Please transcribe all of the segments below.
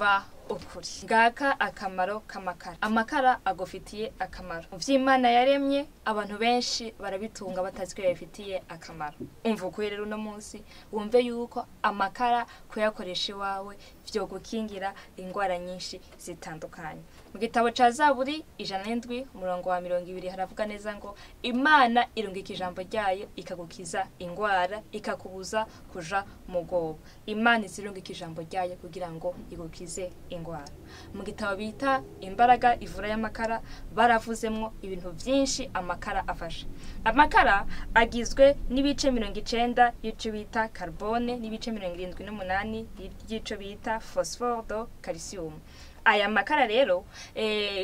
Umva ukuri. Ngaka akamaro k'amakara. Amakara agufitiye akamaro. Mu vy'Imana yaremye, abantu benshi barabitunga batazi ko yabifitiye akamaro. Umva ukuri rero uno munsi, wumve yuko amakara kuyakoresha iwawe vyogukingira ingwara nyinshi zitandukanye. Mu gitabo ca Zaburi 107 umurongo wa 20 haravuga neza ngo Imana irungika ijambo ryayo ikagukiza ingwara, ikakubuza kuja mu bwoba. Imana izirungika ijambo ryayo kugira ngo igukize ingwara. Mu gitabo bita Imbaraga ivura y'amakara baravuzemwo ibintu vyinshi amakara afasha. Amakara agizwe n'ibice 90 y'ico bita carbone n'ibice 78 y'ico bita phosphore de calcium. Aya makara rero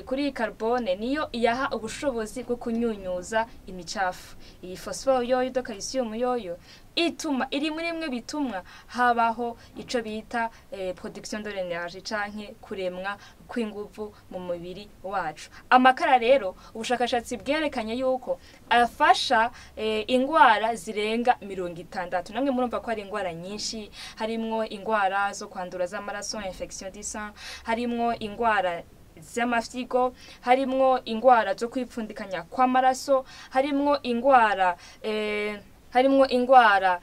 kuri carbone niyo iyaha ubushobozi bwo kunyunyuza imicafu. Iyi phosphore yoyo de calcium yoyo ituma iri muri mwe bitumwa habaho ico bita production de l'énergie canke kuremwa kw'inguvu mu mubiri wacu. Amakara rero ubushakashatsi bwerekanye yuko afasha ingwara zirenga 60. Namwe murumva ko ari ingwara nyinshi, harimwo ingwara zo kwandura z'amaraso, infection du sang, harimwo ingwara z'amafyigo, harimwo ingwara zo kwipfundikanya kw'amaraso, harimwo ingwara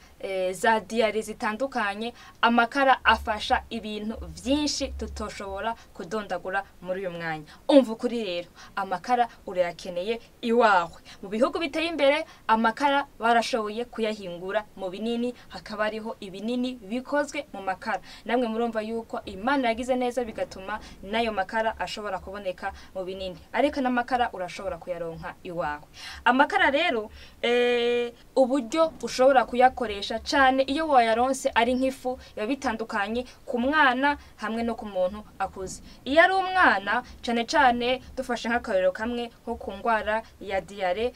za diyare zitandukanye. Amakara afasha ibintu vyinshi tutoshobora kudondagura muri uyu mwanya. Umva ukuri rero, amakara urayakeneye iwawe. Mu bihugu biteye imbere amakara barashoboye kuyahingura mu binini, hakaba hariho ibinini bikozwe mu makara. Namwe murumva yuko Imana yagize neza bigatuma n'ayo makara ashobora kuboneka mu binini, ariko n'amakara urashobora kuyaronka iwawe. Amakara rero uburyo ushobora kuyakoresha cane iyo wayaronse ari nk'ifu biba bitandukanye ku mwana hamwe no ku muntu akuze. Iyo ari umwana cane cane dufashe nk'akarorero kamwe nko ku ngwara ya diyare,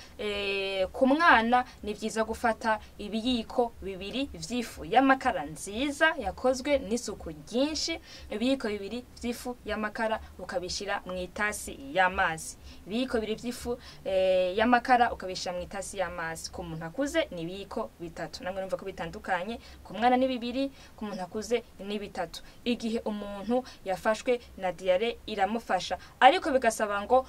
ku mwana ni vyiza gufata ibiyiko 2 vy'ifu y'amakara nziza yakozwe n'isuku ryinshi, ibiyiko 2 vy'ifu y'amakara ukabishira mu itasi y'amazi. Ibiyiko 2 vy'ifu y'amakara ukabishira mu itasi y'amazi. Ku muntu akuze ni ibiyiko 3. Namwe numva ko bitandukanye, ku mwana ni 2, ku muntu akuze ni 3. Igihe umuntu yafashwe na diyare iramufasha, ariko bigasaba ngo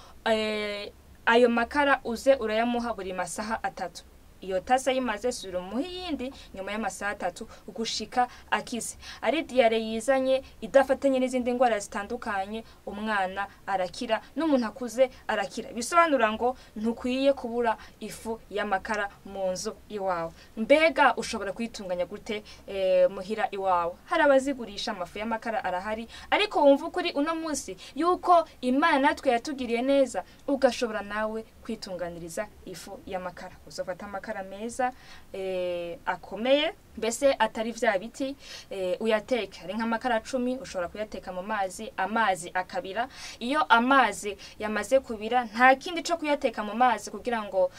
ayo makara uze urayamuha buri masaha 3. Iyo tasa yimaze sura umuhe yindi nyuma y'amasaha 3 gushika akize. Ari diyare yizanye idafatanye n'izindi ngwara zitandukanye, umwana arakira n'umuntu akuze arakira. Bisobanura ngo ntukwiye kubura ifu y'amakara mu nzu iwawe. Mbega ushobora kuyitunganya gute muhira iwawe? Hari abazigurisha amafu y'amakara arahari, ariko wumva kuri uno munsi yuko Imana natwe yatugiriye neza, ugashobora nawe kwitunganiriza ifu y'amakara. Uzofata amakara meza akomeye, mbese atari vya biti, uyateke. Hari nk'amakara 10 ushobora kuyateka mu mazi, amazi akabira. Iyo amazi yamaze kubira nta kindi co kuyateka mu mazi kugira ngo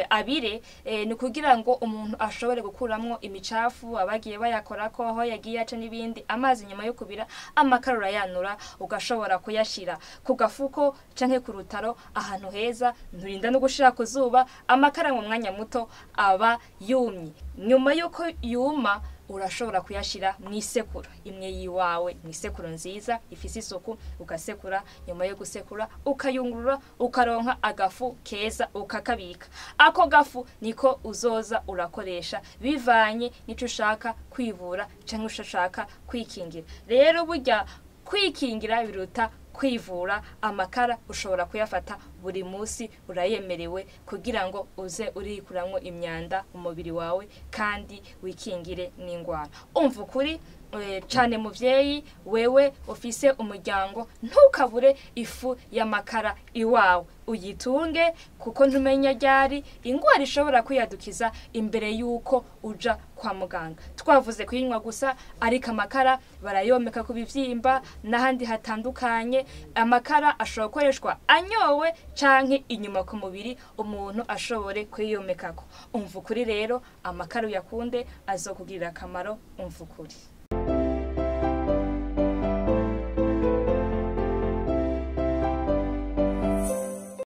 abire, ni kugira ngo umuntu ashobore gukuramwo imicafu abagiye bayakorako aho yagiye aca n'ibindi. Amazi nyuma yo kubira amakara urayanura, ugashobora kuyashira ku gafuko canke ku rutaro ahantu heza, nturinda no gushira ku zuba. Amakara mu mwanya muto aba yumye. Nyuma yuko yuma urashobora kuyashira mu isekuru imwe yiwawe, mu isekuru nziza ifise isuku, ugasekura. Nyuma yo gusekura ukayungurura, ukaronka agafu keza ukakabika. Ako gafu niko uzoza urakoresha bivanye n'ico ushaka kwivura canke ushaka kwikingira. Rero burya kwikingira biruta kwivura. Amakara ushobora kuyafata buri munsi, urayemerewe kugira ngo uze urikuramwo imyanda umubiri wawe kandi wikingire n'ingwara. Umva ukuri cane muvyeyi, wewe ufise umuryango, ntukabure ifu y'amakara iwawe, uyitunge kuko ntumenya ryari ingwara ishobora kwiyadukiza imbere yuko uja kwa muganga. Twavuze kuyinywa gusa, ariko amakara barayomeka ku bivyimba n'ahandi hatandukanye. Amakara ashobora gukoreshwa anyowe canke inyuma ku mubiri umuntu ashobore kwiyomekako. Umva ukuri rero, amakara uyakunde, azokugirira akamaro. Umva ukuri.